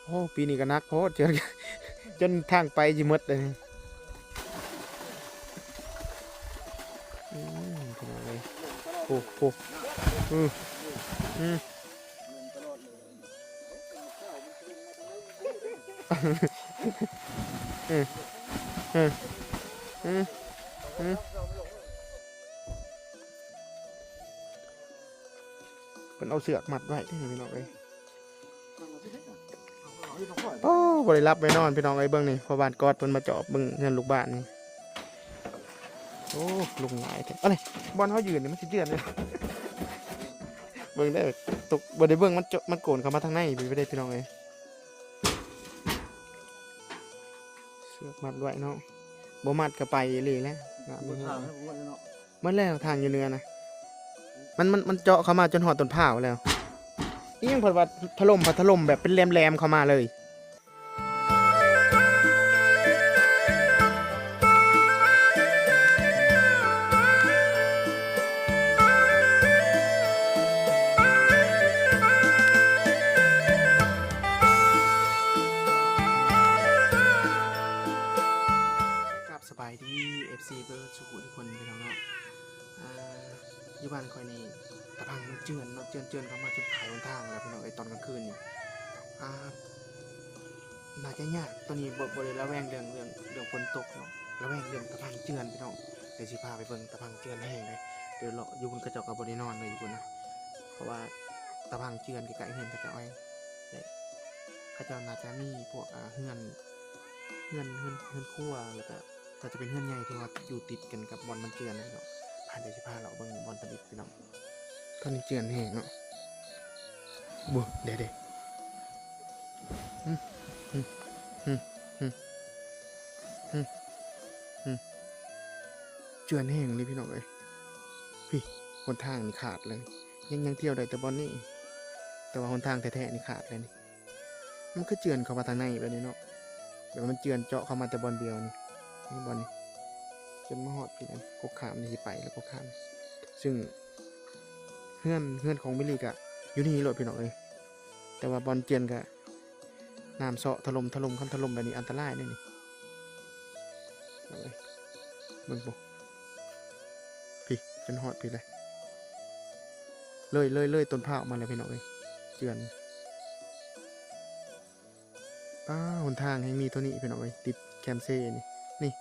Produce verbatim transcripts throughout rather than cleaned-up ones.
โอ้ ปีนี้ก็หนักโพด จน จนทางไปสิหมดเลย อืม พี่น้องเอ้ย โอ้โห อืม อืม อืม อืม อืม อืม เพิ่นเอาเสือกมัดไว้ พี่น้องเอ้ย โอ้ บ่ได้หลับได้นอน พี่น้องเอ้ย เบิ่งนี่ พ่อบ้านกอดเพิ่นมาจอบเบิ่งเฮือนลูกบ้านนี่ โอ้ ลงหลายแท้ อะไร บ่อนเฮายืนนี่มันสิเจือนเลย เบิ่งได้ ตก บ่ได้เบิ่ง มันจะ มันโกนเข้ามาทางใน ไปได้ พี่น้องเอ้ย เสือกมัดไว้เนาะ บ่มัดก็ไปอีหลีแหละ น้ำ บ่ มัน ทางให้ผมว่าเนาะ หมดแล้วทางอยู่เหนือนะ มัน มัน มันเจาะเข้ามาจนฮอดต้นพร้าวแล้ว อีหยังเพิ่นว่าถล่ม พัดถล่มแบบเป็นแหลมๆเข้ามาเลย ครับ สบายดี เอฟซี เบิดสุขุทุกคนพี่น้องเนาะ อ่า อยู่บ้านข่อยนี่ ตะพังมันเจือนเนาะ เจือน เจือนเข้ามาจนขายหนทางแล้วพี่น้องเอ้ย ตอนกลางคืนนี่ อ่า น่าจะยาก ตอนนี้บ่ บ่ได้ระแวงเรื่อง เรื่อง เรื่องฝนตกเนาะ ระแวงเรื่องตะพังเจือนพี่น้อง เดี๋ยวสิพาไปเบิ่งตะพังเจือนแห้งเลย เดี๋ยวเลาะอยู่พุ่นเขาเจ้าก็บ่ได้นอนเลยอยู่พุ่นนะ เพราะว่าตะพังเจือนใกล้ๆเฮือนเขาเจ้าเอง เขาเจ้าน่าจะมีพวก อ่า เฮือน เฮือน เฮือน เฮือนครัว แล้วก็น่าจะเป็นเฮือนใหญ่ที่ว่าอยู่ติดกันกับบ่อนมันเจือนนะพี่น้อง พา เดี๋ยวสิพาเลาะเบิ่งบ่อนผลิตพี่น้อง ตอนนี้เจือนแห้งเนาะ บ่ เดี๋ยวๆ อืม อืม อืม อืม อืม อืม เจือนแห้งเลยพี่น้องเอ้ย พี่ หนทางนี่ขาดเลย ยัง ยังเที่ยวได้แต่บ่อนนี้ แต่ว่าหนทางแท้ๆนี่ขาดเลยนี่ มันคือเจือนเข้ามาทางในแบบนี้เนาะ แบบมันเจือนเจาะเข้ามาแต่บ่อนเดียวนี่ นี่บ่อนนี่ จนมาฮอดพี่นั่น กกขามนี่สิไปแล้วกกขาม ซึ่ง เฮือน เฮือนของบิลลี่กะอยู่นี่โลดพี่น้องเอ้ย แต่ว่าบ่อนเจือนกะ น้ำเซาะถล่ม ถล่ม คันถล่มแบบนี้อันตรายเลยนี่ เอาไว้ เบิ่งปุ๊ พี่ จนฮอดพี่เลย เลย เลย เลยต้นพร้าวมาแล้วพี่น้องเอ้ย เจือน ป้า หนทางให้มีเท่านี้พี่น้องเอ้ย ติดแคมเซ่นี่ นี่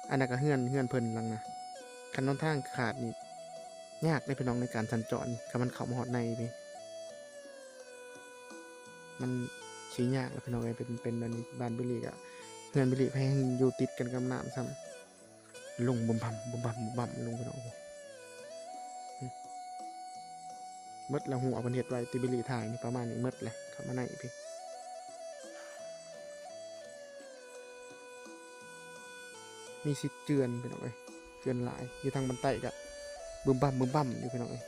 อันนั้นก็เฮือน เฮือนเพิ่นหลังนะ คันหนทางขาดนี่ ยากเลยพี่น้องในการสัญจร คันมันเข้ามาฮอดในนี่ มันสิยากแล้วพี่น้องเอ้ย เป็น เป็นแบบนี้ บ้านบิลลี่กะ เฮือนบิลลี่แพงอยู่ติดกันกับน้ำซ้ำ ลงบึมบั่ม บึมบั่ม บึมบั่ม ลงพี่น้อง โอ้โห หมดแล้ว หัวเพิ่นเฮ็ดไว้ ที่บิลลี่ถ่ายนี่ประมาณนี้หมดเลย เข้ามาในพี่ มีสิทธิ์เจือนพี่น้องเอ้ย เจือนหลาย อยู่ทางบันไดกะ บึมบั่ม บึมบั่มอยู่พี่น้องเอ้ย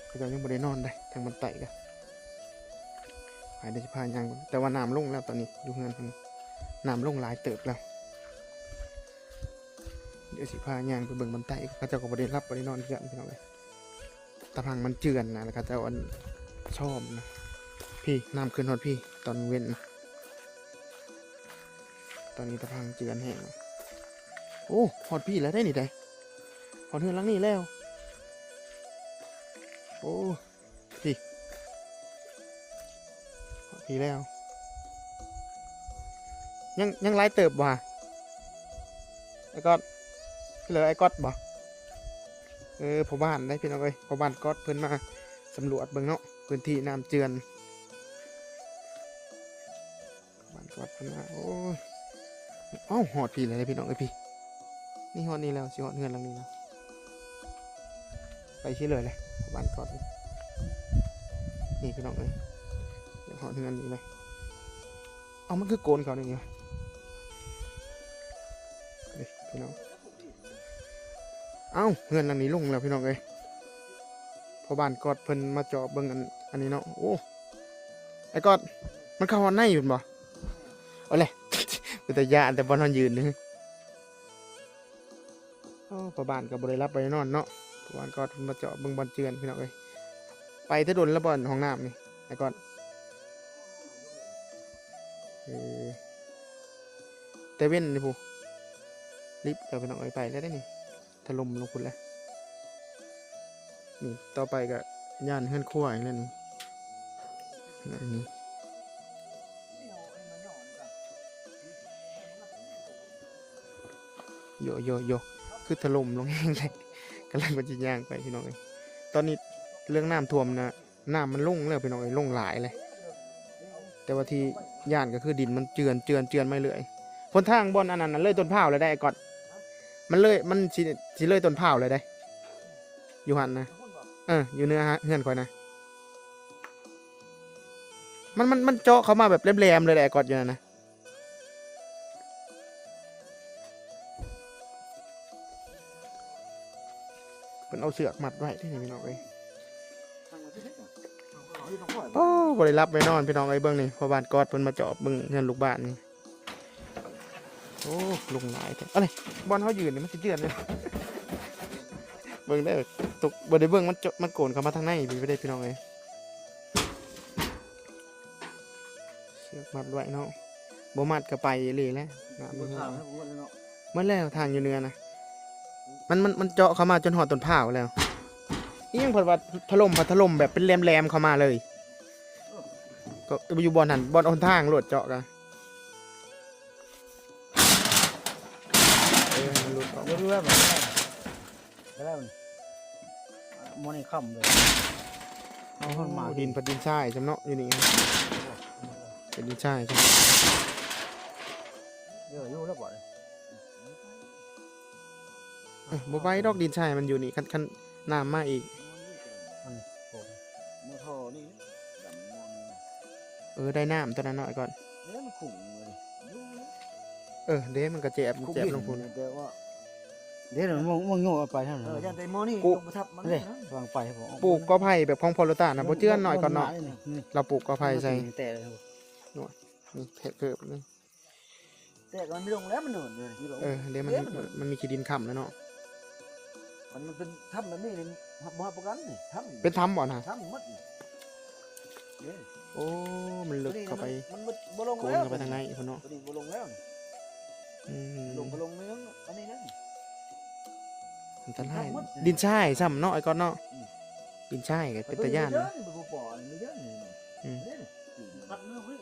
เขาเจ้ายังบ่ได้นอนได้ ทางบันไดกะ หายได้สิพาย่าง แต่ว่าน้ำลงแล้วตอนนี้ อยู่เฮือนเพิ่น น้ำลงหลายเติบแล้ว เดี๋ยวสิพาย่างไปเบิ่งบันได เขาเจ้าก็บ่ได้หลับบ่ได้นอนคือกันพี่น้องเอ้ย ตะพังมันเจือนนะ แล้วเขาเจ้าอันซ่อมนะ พี่ น้ำขึ้นฮอดพี่ ตอนเว้นนะ ตอนนี้ตะพังเจือนแห้ง โอ้ ฮอดพี่แล้วได้นี่ได้ ฮอดเฮือนหลังนี้แล้ว โอ้ พี่ ฮอดพี่แล้ว ยัง ยังหลายเติบบ่ฮะ ไอ้ก๊อต คือเหลือไอ้ก๊อตบ่ เออ พ่อบ้านได้พี่น้องเอ้ย พ่อบ้านก๊อตเพิ่นมาสำรวจเบิ่งเนาะ พื้นที่น้ำเจือน บ้านกอดเพิ่นว่า โอ้ย เอ้า ฮอดพี่แล้วเด้พี่น้องเอ้ยพี่ นี่ฮอดนี่แล้ว สิฮอดเฮือนหลังนี้แล้ว ไปสิเลยเลย บ้านกอดนี่ นี่พี่น้องเอ้ย อยากฮอดเฮือนนี่เลย เอ้า มันคือโกนเขานี่วะ นี่พี่น้อง เอ้า เฮือนหลังนี้ลงแล้วพี่น้องเอ้ย พ่อบ้านกอดเพิ่นมาเจาะเบิ่งอัน อันนี้เนาะ โอ้ ไอ้กอด มันเข้าฮอดในอยู่บ่ เอาเลย เป็นตาย่านแต่บ่อนฮอดยืนนี่ โอ้ พ่อบ้านก็บ่ได้หลับบ่ได้นอนเนาะ พ่อบ้านกอดเพิ่นมาเจาะเบิ่งบ่อนเจือนพี่น้องเอ้ย ไปแต่ดนแล้วบ่อนห้องน้ำนี่ ไอ้กอด เ เออ แต่เว้นนี่พุ้น ลิบแล้วพี่น้องเอ้ย ไปแล้วเด้นี่ ถล่มลงพุ้นแล้ว นี่ต่อไปก็ย้านเฮือนครัวอีกแล้วนี่ นี่ โย โย โย คือถล่มลงแฮงเลย กำลังว่าสิย่างไปพี่น้องเอ้ย ตอนนี้เรื่องน้ำท่วมนะ น้ำมันลงแล้วพี่น้องเอ้ย ลงหลายเลย แต่ว่าที่ย้านก็คือดินมันเจือน เจือน เจือนมาเรื่อย หนทางบ่อนอันนั้นน่ะเลยต้นพร้าวเลยได้ก่อน มันเลย มันสิ สิเลยต้นพร้าวเลยได้ อยู่หั่นนะ เออ อยู่เหนือเฮือนข่อยนะ มัน มัน มันเจาะเข้ามาแบบแหลมๆเลยแหละก่อนอยู่นั่นนะ เพิ่นเอาเสือกมัดไว้ที่นี่พี่น้องเอ้ย โอ้ บ่ได้หลับได้นอนพี่น้องเอ้ย เบิ่งนี่ พ่อบ้านกอดเพิ่นมาจอบเบิ่งเฮือนลูกบ้านนี่ โอ้ ลงหลายแท้ อะไร บ่อนเฮายืนนี่มันสิเจือนเลย เบิ่งได้ ตก บ่ได้เบิ่ง มันจะ มันโกนเข้ามาทางในพี่ บ่ได้พี่น้องเอ้ย เสือกมัดไว้เนาะ บ่มัดก็ไปเลยแหละ น้ำมัน บ่ถามให้ผมว่าเลยเนาะ เมื่อแล้วทางอยู่เหนือนะ มัน มัน มันเจาะเข้ามาจนฮอดต้นพร้าวแล้ว อีหยังเพิ่นว่าถล่ม พัดถล่มแบบเป็นแหลมๆเข้ามาเลย ก็อยู่บ่อนหั่น บ่อนหนทางโลดเจาะกะ เออ มันหลุดออก บ่รู้ว่าแบบ ก็ได้มัน อ่ะ มอนี่ค่ำเลย เอาคนมา โอ้ ดินพัดดินทรายจำเนาะอยู่นี่ เป็นดินทรายจำ เยอะอยู่แล้วบ่เนี่ย เออ บ่ไปดอกดินทรายมันอยู่นี่ คัน คันน้ำมาอีก อันนี้โอ้ มอทอนี่ ดำมองนี่ เออ ได้น้ำตัวนั้นหน่อยก่อน เนี่ยมันขุ่งเลย เออ เด้มันก็แจบ มันแจบลงพุ้น แต่ว่า เดี๋ยวมัน มันโยกเอาไปทางนั้น เออ ย่านแต่หม้อนี่ กู ลงมาทับมัน เด้ นะ วางไปให้ผม ปลูกกอไผ่แบบของพ่อโลต้านะ บ่เจือนหน่อยก่อนเนาะ นี่ นี่ เราปลูกกอไผ่ใส่ แต่เลย นี่แทะเพิ่มเลย แต่มันไม่ลงแล้ว มันหนุนเลย เออ เดี๋ยวมัน เดี๋ยวมันหนุน มัน มันมีขี้ดินค้ำแล้วเนาะ มัน มันเป็นถ้ำแบบนี้เลย บ่รับประกันนี่ ถ้ำ เป็นถ้ำบ่นะ ถ้ำหมดนี่ เนี่ย โอ้ มันลึกเข้าไป มัน มันบ่ลง โกน แล้ว เข้าไปทางในพุ้นเนาะ ตัวนี้บ่ลงแล้วนี่ อืม ลงก็ลงไม่ลง อันนี้นะ อันตราย ถ้ำหมด ดินทรายซ้ำเนาะ ไอ้ก๊อตเนาะ อืม ดินทรายก็เป็นตาย้าน มันบ่ปล่อย มันเยอะนี่ อืม เนี่ย พัดเรื่องไว้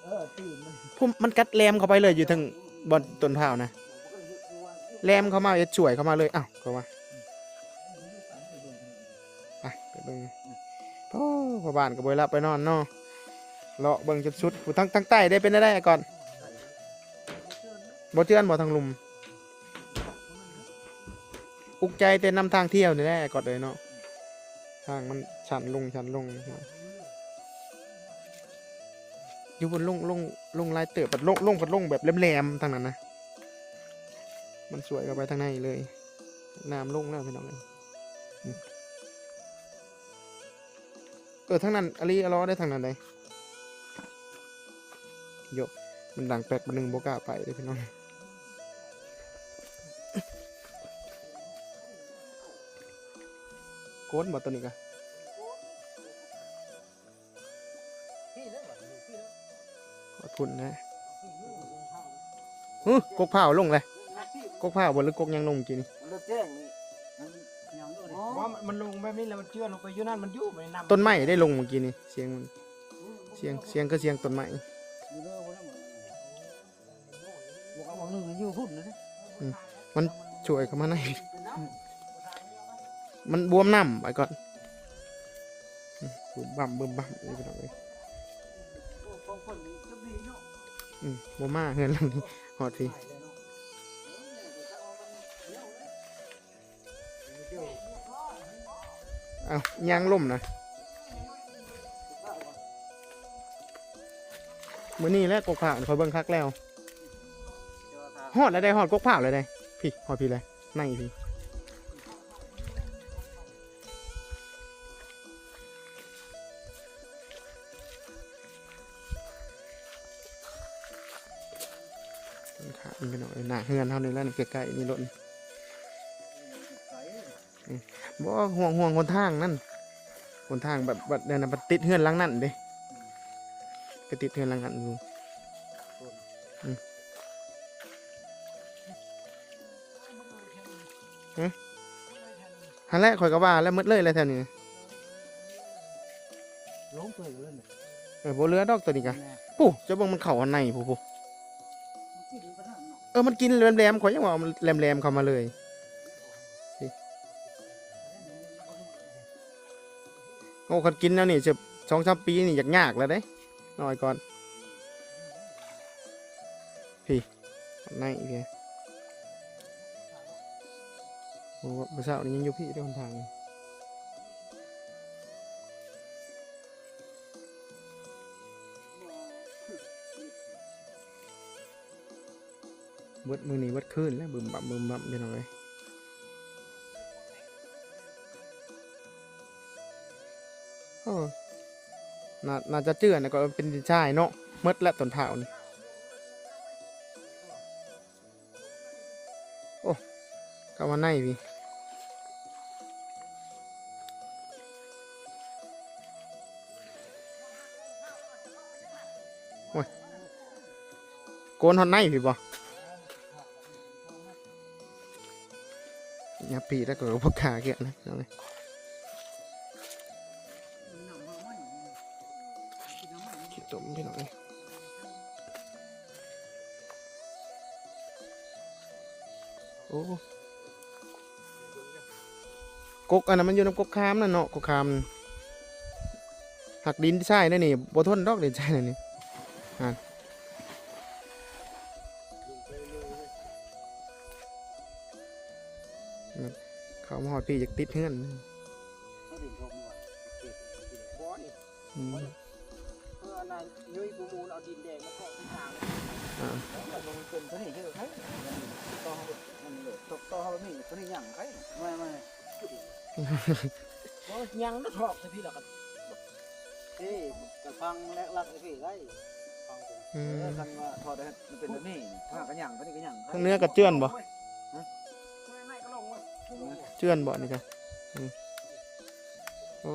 เออ ตีนมัน พุ่น มันกัดแหลมเข้าไปเลย อยู่ทางบ่อนต้นพร้าวนะ แหลมเข้ามา เฮ็ดสวยเข้ามาเลย อ้าว ก็ว่า ไป ไปเบิ่ง โอ้ พ่อบ้านก็บ่ได้หลับไปนอนเนาะ เลาะเบิ่งจนสุด ผู้ทาง ทางใต้ได้เป็นได้ก่อน บ่เจือนบ่ทางลุ่ม อุกใจแต่นำทางเที่ยวนี่แหละก่อนเลยเนาะ ทางมันชันลงชันลง อยู่บนลง ลง ลงหลายเติบ พัดลง ลง พัดลงแบบแหลมๆทางนั้นนะ มันสวยเข้าไปทางในเลย น้ำลงแล้วพี่น้องเอ้ย อืม เออ ทางนั้น อลีอลอได้ทางนั้นเลย โยก มันดังแป๊ก มันหนึ่งบ่กล้าไปเลยพี่น้อง โกนบ่ตัวนี้กะ พี่เด้อบัดนี้พี่เด้อ ขอบคุณนะ ฮึ กกพร้าวลงเลย กกพร้าวบ่หรือกกหยังลงเมื่อกี้นี่ มันเลิกแจ้งนี่ มันยังอยู่นี่ อ๋อ ว่ามันลงแบบนี้แล้วมันเจือนลงไปอยู่นั่น มันอยู่ไปนำ ต้นไม้ได้ลงเมื่อกี้นี่ เสียงมัน เสียง เสียงก็เสียงต้นไม้ อยู่เด้อบ่ได้หมด บอกเอาหนึ่งอยู่พุ่นนะ อืม มันช่วยเข้ามาใน มันบวมน้ำไปก่อน อืม บึมบั่ม บึมบั่ม นี่พี่น้องเอ้ย อืม บ่มาเฮือนหลังนี้ ฮอดพี่ เอ้า ยางล่มนะ มื้อนี้แหละกกพร้าว ขอเบิ่งคักแล้ว ฮอดแล้วได้ ฮอดกกพร้าวแล้วได้ พี่ ฮอดพี่เลย ในพี่ ต้นขามันเป็นหน่อยหน้าเฮือนเฮานี่แหละนี่ ใกล้ๆนี่โลด อืม บ่ ห่วง ห่วงหนทางนั่น หนทางแบบ แบบนั้นน่ะ มันติดเฮือนหลังนั่นเด้ ไปติดเฮือนหลังนั่นอยู่ อืม หึ หั่นแหละ ข่อยก็ว่าแล้ว หมดเลยแหละแถวนี้ ลงไปเลย เออ บ่เหลือดอกตัวนี้กะ แม่ ปู้ เจ้าเบิ่งมันเข้าอันใน ปู้ ปู้ เออ มันกินแหลมๆ ข่อยยังว่ามันแหลมๆ เข้ามาเลย โอ้ คันกินแนวนี้จะสองสามปีนี่ยากๆ แล้วเด้ น้อยก่อน พี่ ในพี่ โอ้ มื้อเช้านี้ยังอยู่พี่เด้ หนทาง เบิดมื้อนี้เบิดคืนแล้ว บึมบั่มบึมบั่ม พี่น้องเอ้ย โอ้ น่า น่าจะเจือนนะ ก็เป็นดินทรายเนาะ หมดแล้วต้นพร้าวนี่ โอ้ เข้ามาในพี่ โอ้ย โกนฮอดในพี่บ่ อย่าปีแล้วก็บ่กล้าเกี่ยวนะ เอาเลย ขี้ตมพี่น้องเอ้ย โอ้ กกอันนั้นมันอยู่นำกกขามนั่นเนาะ กกขาม หักดินทรายนั่นนี่ บ่ทนดอกดินทรายนั่นนี่ อ่า เข้ามาฮอดพี่อยากติดเฮือน เขาดินทมว่ะ บ่นี่ อืม เพื่ออันนั้นยุ้ยกูมูลเอาดินแดงมาเกาะที่ทาง อ่า แล้วมันเป็นตัวนี้เยอะไหม ต่อ มันเหลือตกต่อ มันมีตัวนี้ยังไง ไม่ ไม่ บ่ยังแล้วถอกแต่พี่ละกัน เอ้ย กระพังแลกลักไอ้พี่ได้ ฟังผม อืม เออ คันว่าถอดได้ มันเป็นแบบนี้ ถ้ากระหยัง ตัวนี้กระหยัง ทางเหนือกะเจือนบ่ ฮะ เจือนบ่นี่กะ อืม โอ้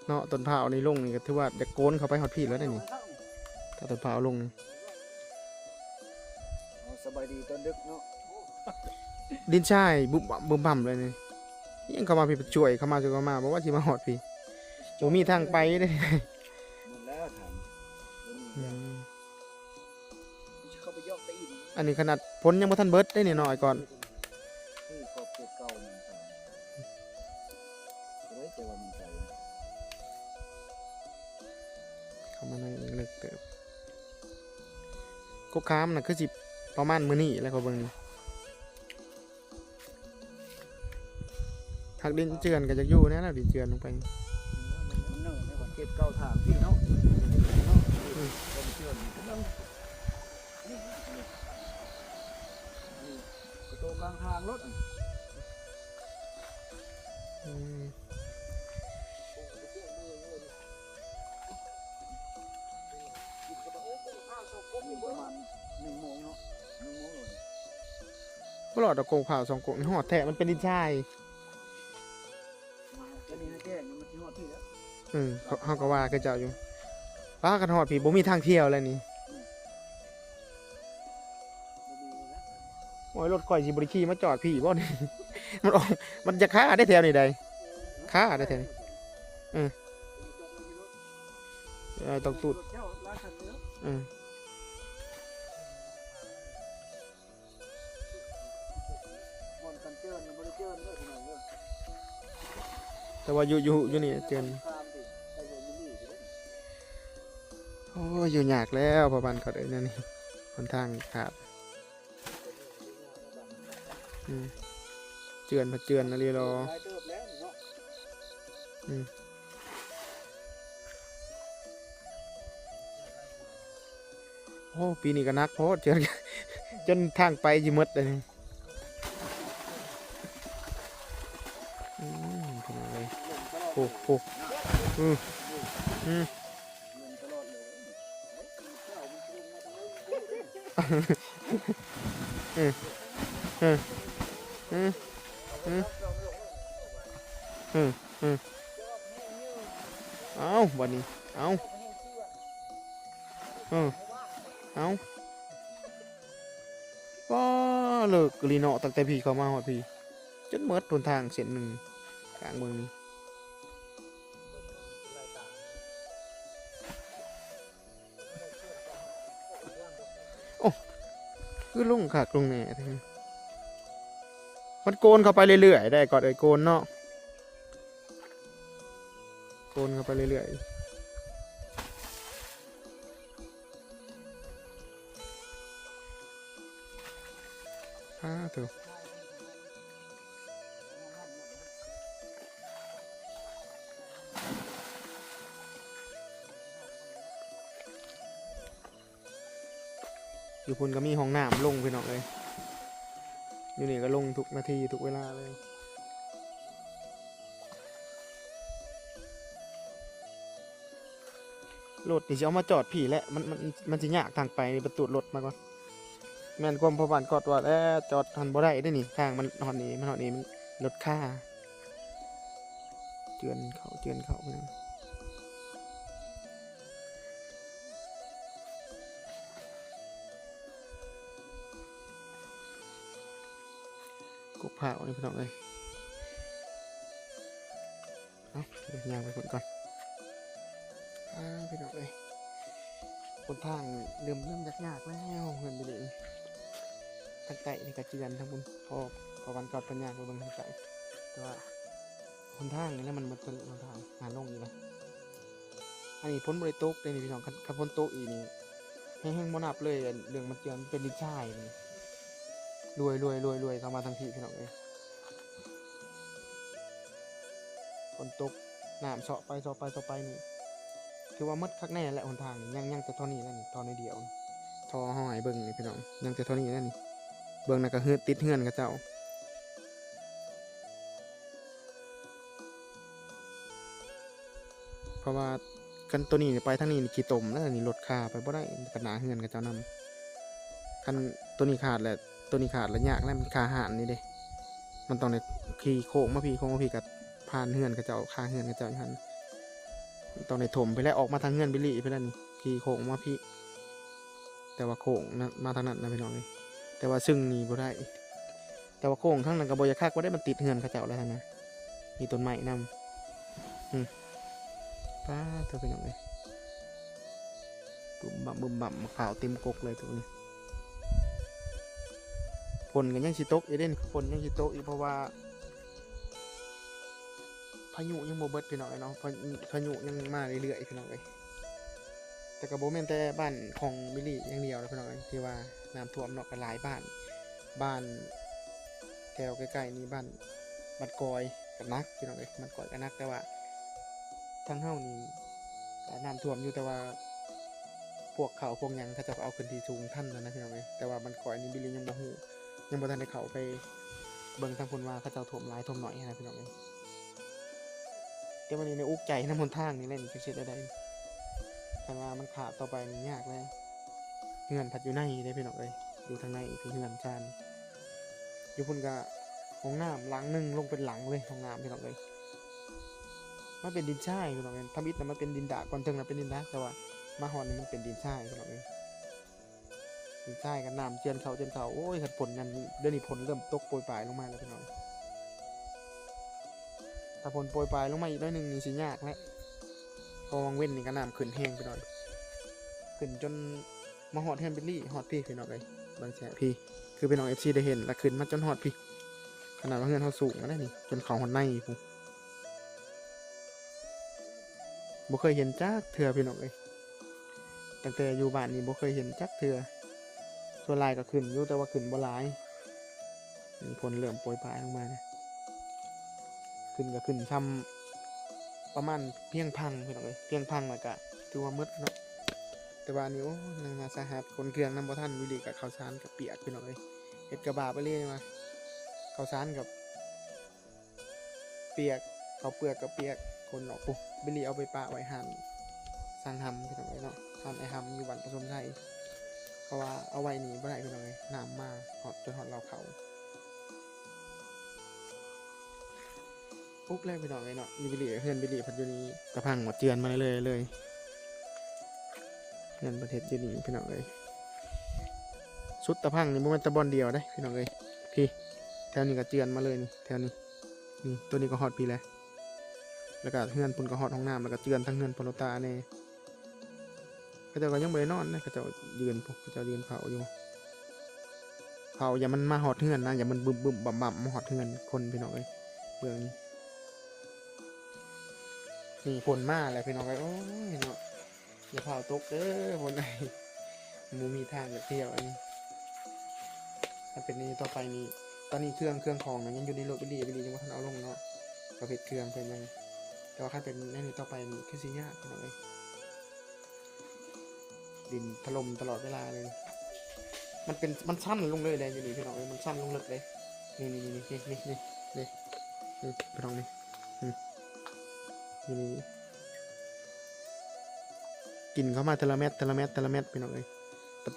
เนาะ ต้นพร้าวนี่ลงนี่ก็ถือว่าอยากโกนเข้าไปฮอดพี้แล้วเด้นี่ ถ้าต้นพร้าวลงนี่ เอา สบายดีตอนดึกเนาะ ดินทรายบึ้มบั่มบึ้มบั่มเลยนี่ ยังเข้ามาพี้ ไปช่วยเข้ามา ช่วยเข้ามา บอกว่าสิมาฮอดพี้ บ่มีทางไปเด้ หมดแล้วถาม บ่มี อื แล้ว ม เข้าไปยอกไปอีก อันนี้ขนาดฝนยังบ่ทันเบิดเด้นี่น้อยก่อน นี่ขอบเขตเก่ามันไป เอ้ย แต่ว่ามันไกล เข้ามาในลึกเติบ กกขามน่ะคือสิประมาณมื้อนี้แหละ เขาเบิ่งนี่ หากดินเจือนก็อยากอยู่แน่แล้ว ดินเจือนลงไป มันเนิ่นเลยว่ะ เขตเก่าถามพี่เนาะ เนาะ อืม เขตเก่าเจือนกำลัง นี่ นี่ นี่ ประตูกลางทางรถ อืม ประมาณหนึ่งโมงเนาะ หนึ่งโมงเลย บ่รอดดอก กงพร้าวสองกงนี่ฮอดแท้ มันเป็นดินทราย มาแล้วนี่นะแจ้งมันสิฮอดที่แล้ว เออ เขา เขาก็ว่าเขาเจ้าอยู่ ป้า คันฮอดพี้บ่มีทางเที่ยวแล้วนี่ โอ้ย รถข่อยสิบ่ได้ขี่มาจอดพี้บ่นี่ มันออก มันจะคาได้แถวนี้ใด คาได้แถวนี้ เออ เออ ต้องตูด เออ บ่อนกันเจิญนะ บ่ได้เจิญเด้อพี่น้องเด้อ แต่ว่าอยู่ อยู่ อยู่นี่เจิญ ตามดิ ไปอยู่นี่ดิ โอ้ย อยู่ยากแล้ว พ่อบ้านเขาเด้อ แนวนี้ หนทางขาด อืม เจิญ ผะเจิญอะไรหรอ หลายเติบแล้วเนาะ อืม โอ้ ปีนี้ก็หนักโพด จน จนทางไปสิหมดเลย อืม พี่น้องเอ้ย โอ้ โอ้ อืม อืม อืม อืม อืม อืม อืม อืม เอา บัดนี้ เอา เออ เอ้า ว้า เลิกอีหลีเนาะ ตั้งแต่พี้เข้ามาฮอดพี้ จนหมดหนทางเส้นหนึ่ง กลางเมืองนี่ โอ้ คือลงคักลงแน่แท้ มันโกนเข้าไปเรื่อยๆ ได้ ก่อนเอ้ย โกนเนาะ โกนเข้าไปเรื่อยๆ อ้า โถ อยู่พุ้นก็มีห้องน้ำลงพี่น้องเอ้ย อยู่นี่ก็ลงทุกนาทีทุกเวลาเลย รถนี่สิเอามาจอดพี้แหละ มัน มัน มันสิยากทางไปนี่ ไปตูดรถมาก่อน แม่นความพ่อบ้านกอดว่า เอ้อ จอดหั่นบ่ได้เด้นี่ ทางมันฮอดนี่ มันฮอดนี่ มันรถคา เจือนเขา เจือนเขาพี่น้อง กกพร้าวนี่พี่น้องเอ้ย เอ้า เดี๋ยวย่างไปพุ้นก่อน อ้า พี่น้องเอ้ย หนทางเริ่ม เริ่มยากๆ แล้ว เฮือนไปเลย ทางใต้นี่ก็เจือน ทางพุ้น พอ พอวันก่อนเพิ่นย่างไปเบิ่งทางใต้ แต่ว่า หนทางนี่แหละมันบ่ทะลุหนทาง หาลงอีกแล้ว อันนี้ฝนบ่ได้ตกเด้นี่พี่น้อง คัน คันฝนตกอีกนี่ แฮง แฮงบ่นับเลย เรื่องมันเจือน มันเป็นดินทรายนี่ รวย รวย รวย รวย เข้ามาทางพี้พี่น้องเอ้ย ฝนตก น้ำเซาะไป เซาะไป เซาะไปนี่ ถือว่าหมดคักแน่แหละหนทางนี่ ยัง ยังแต่เท่านี้แล้วนี่ ท่อน้อยเดียว ท่อเฮาให้เบิ่งนี่พี่น้อง ยังแต่เท่านี้แล้วนี่ เบิ่งนั่นก็เฮือน ติดเฮือนเขาเจ้า เพราะว่าคันตัวนี้ไปทางนี้นี่ขี้ตมแล้วนี่ รถคาไปบ่ได้ ก็หน้าเฮือนเขาเจ้านำ คันตัวนี้ขาดแหละ ตัวนี้ขาดแล้วยากแล้ว มันคาห้านนี่เด้ มันต้องได้ขี่โค้งมาพี้ โค้งมาพี้ก็ผ่านเฮือนเขาเจ้า คาเฮือนเขาเจ้าอยู่หั่น ต้องได้ถมไปแล้ว ออกมาทางเฮือนบิลลี่ไปแล้วนี่ ขี่โค้งมาพี้ แต่ว่าโค้งนะ มาทางนั้นนะพี่น้องเอ้ย แต่ว่าซึ่งนี่บ่ได้ แต่ว่าโค้งทางนั้นก็บ่อยากคักว่าได้ มันติดเฮือนเขาเจ้าแล้วนะ มีต้นไม้นำ อืม ป๊าดโธ่พี่น้องเอ้ย บึ้มบั้มบึ้มบั้ม มะพร้าวเต็มกกเลยตรงนี้ ฝนก็ยังสิตกอีกเด้ ฝนยังสิตกอีก เพราะว่า พายุยังบ่เบิดพี่น้องเอ้ยเนาะ พา พายุยังมาเรื่อยๆ พี่น้องเอ้ย แต่ก็บ่แม่นแต่บ้านของบิลลี่อย่างเดียวนะพี่น้องเอ้ย ที่ว่าน้ำท่วมเนาะ ก็หลายบ้าน บ้านแถวใกล้ๆ นี่ บ้าน บ้านกอยก็หนักพี่น้องเอ้ย บ้านกอยก็หนัก แต่ว่าทางเฮานี่ก็น้ำท่วมอยู่ แต่ว่าพวกข้าวพวกหยังเขาเจ้าก็เอาขึ้นที่สูงทันแล้วนะพี่น้องเอ้ย แต่ว่าบ้านกอยนี่บิลลี่ยังบ่ฮู้ ยังบ่ทันได้เข้าไปเบิ่งทางพุ้นว่าเขาเจ้าท่วมหลายท่วมน้อยหั้นนะพี่น้องเอ้ย แต่วันนี้ในอุกใจนำหนทางนี่แหละนี่ จักสิเฮ็ดแนวใด คันว่ามันขาดต่อไปนี่ยากแล้ว เฮือนพัดอยู่ในเด้พี่น้องเอ้ย อยู่ทางในคือเฮือนชาน อยู่พุ้นก็ห้องน้ำหลังหนึ่ง ลงเป็นหลังเลย ห้องน้ำพี่น้องเอ้ย มันเป็นดินทรายพี่น้องเอ้ย ทำอิฐน่ะมันเป็นดินดาก่อน เทิงน่ะเป็นดินดา แต่ว่ามาฮอดนี่มันเป็นดินทรายพี่น้องเอ้ย ดินทรายกับน้ำเจือนเขา เจือนเขา โอ้ย คันฝนนั่น เดี๋ยวนี้ฝนเริ่มตกโปรยปลายลงมาแล้วพี่น้อง ถ้าฝนโปรยปลายลงมาอีกหน่อยหนึ่งนี่สิยากแล้ว เพราะวังเว้นนี่ก็น้ำขึ้นแฮงพี่น้อง ขึ้นจนมาฮอดเฮือนบิลลี่ ฮอดพี้พี่น้องเอ้ย เบิ่งแชะพี้ คือพี่น้องเอฟซีได้เห็น แล้วขึ้นมาจนฮอดพี้ ขนาดว่าเฮือนเฮาสูงแล้วนี่ จนเข้าฮอดในพุ้น บ่เคยเห็นจักเทื่อพี่น้องเอ้ย ตั้งแต่อยู่บ้านนี่บ่เคยเห็นจักเทื่อ ส่วนหลายก็ขึ้นอยู่ แต่ว่าขึ้นบ่หลาย ฝนเริ่มโปรยปลายลงมานะ ขึ้นก็ขึ้นส่ำประมาณเพียงพังพี่น้องเอ้ย เพียงพังแล้วก็ถือว่าหมดเนาะ แต่ว่าอันนี้ โอ้ย หนักหนาสาหัส ขนเครื่องนำบ่ทัน อยู่ดีก็ข้าวสารก็เปียกพี่น้องเอ้ย เฮ็ดกะบาปไปเลยว่า ข้าวสารกับ เปียก ข้าวเปลือกก็เปียก ขนออกปุ๊บ บิลลี่เอาไปปะไว้ฮ้าน สั่งหำพี่น้องเอ้ยเนาะ ฮ้านไอ้หำอยู่บ้านผสมไทย เพราะว่าเอาไว้นี่บ่ได้พี่น้องเอ้ย น้ำมาฮอดจนฮอดลาวเขา ปุ๊บแล้วพี่น้องเอ้ยเนาะ อยู่บิลลี่ เฮือนบิลลี่พัดอยู่นี่ กะพังหมดเจือนมาเลยเลย เฮือนเพิ่นเฮ็ดอยู่นี่พี่น้องเอ้ย สุดตะพังนี่บ่แม่นแต่บ่อนเดียวเด้พี่น้องเอ้ย พี้ แถวนี้ก็เจือนมาเลยนี่ แถวนี้ นี่ ตัวนี้ก็ฮอดพี้แหละ แล้วก็เฮือนพุ้นก็ฮอดห้องน้ำ แล้วก็เจือนทั้งเฮือนพ่อหลวงตาแน่ เขาเจ้าก็ยังบ่ได้นอนนะ เขาเจ้ายืนพุ้น เขาเจ้ายืนเผาอยู่ เผาอย่ามันมาฮอดเฮือนนะ อย่ามันบึ้มๆบ่ำๆมาฮอดเฮือนคนพี่น้องเอ้ย เบิ่งนี่ นี่ฝนมาแล้วพี่น้องเอ้ย โอ้ยเนาะ อย่าเผาตกเด้อฝนเอ้ย บ่มีทางจะเที่ยวอันนี้ ถ้าเป็นในต่อไปนี่ ตอนนี้เครื่อง เครื่องของนะยังอยู่ในรถบิลลี่ บิลลี่ยังบ่ทันเอาลงเนาะ ประเภทเครื่องเพิ่นยัง แต่ว่าคันเป็นในนี้ต่อไปนี่คือสิยากพี่น้องเอ้ย ดินถล่มตลอดเวลาเลย มันเป็น มันสั่นลงเลยแหละอยู่นี่พี่น้องเอ้ย มันสั่นลงเลิกเลย นี่ นี่ นี่ นี่ นี่ นี่ นี่ นี่ พี่น้องนี่ อืม อยู่นี่ กินเข้ามาแต่ละเม็ด แต่ละเม็ด แต่ละเม็ดพี่น้องเอ้ย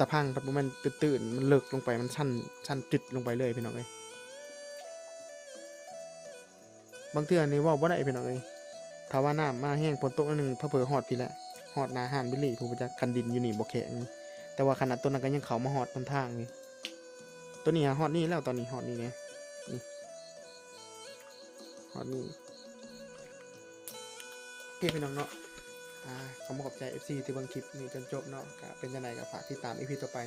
ตะพังพัดบ่แม่นตื้นๆ มันเลิกลงไป มันสั่น สั่นจึดลงไปเลยพี่น้องเอ้ย บางเทื่อนี่เว้าบ่ได้พี่น้องเอ้ย ถ้าว่าน้ำมาแฮงฝนตกหน่อยหนึ่ง เผลอๆฮอดพี้แหละ ฮอดหน้าห้านบิลลี่พู้นบ่จัก คันดินอยู่นี่บ่แข็ง แต่ว่าขนาดตัวนั้นก็ยังเข้ามาฮอดหนทางนี่ ตัวนี้ฮอดนี่แล้ว ตอนนี้ฮอดนี่แหละ นี่ ฮอดนี่ โอเคพี่น้องเนาะ อ่า ขอขอบใจ เอฟซี ที่เบิ่งคลิปนี้จนจบเนาะ ก็เป็นจั่งใดก็ฝากติดตาม อีพี ต่อไป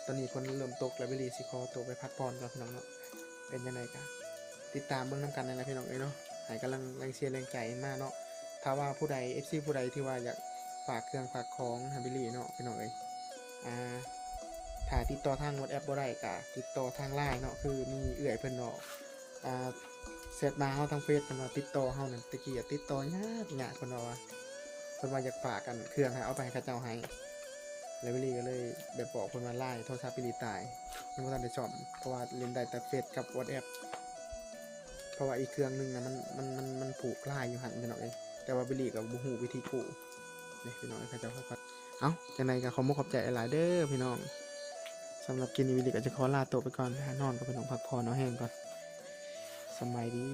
ตอนนี้ฝนเริ่มตกแล้ว บิลลี่สิขอตัวไปพักผ่อนก่อนพี่น้องเนาะ เป็นจั่งใดก็ติดตามเบิ่งนำกันนั่นแหละพี่น้องเอ้ยเนาะ ให้กำลังแรงเชียร์แรงใจมาเนาะ ถ้าว่าผู้ใด เอฟซี ผู้ใดที่ว่าอยากฝากเครื่องฝากของให้บิลลี่เนาะพี่น้องเอ้ย อ่า ถ้าติดต่อทาง WhatsApp บ่ได้ก็ติดต่อทาง LINE เนาะ คือมีเอื้อยเพิ่นเนาะ อ่า แชทมาเฮาทางเฟซ เพิ่นว่าติดต่อเฮานั่น ตะกี้อะติดต่อยากยาก เพิ่นว่าว่า เพิ่นว่าอยากฝากกันเครื่องให้เอาไปให้เขาเจ้าให้ แล้วบิลลี่ก็เลยแบบบอกเพิ่นว่า LINE โทรศัพท์บิลลี่ตาย ยังบ่ทันได้ซ่อม เพราะว่าเล่นได้แต่เฟซกับ WhatsApp เพราะว่าอีกเครื่องหนึ่งนะมัน มัน มัน มันผูก LINE อยู่หั่นพี่น้องเอ้ย แต่ว่าบิลลี่ก็บ่ฮู้วิธีกู้ นี่พี่น้องเอ้ย เขาเจ้าค่อยๆ เอ้า จั่งใดก็ขอมุกขอบใจหลายๆเด้อพี่น้อง สำหรับคลิปนี้บิลลี่ก็จะขอลาตัวไปก่อน ไปหานอนก่อนพี่น้อง พักผ่อนเอาแฮงก่อน สำบายดี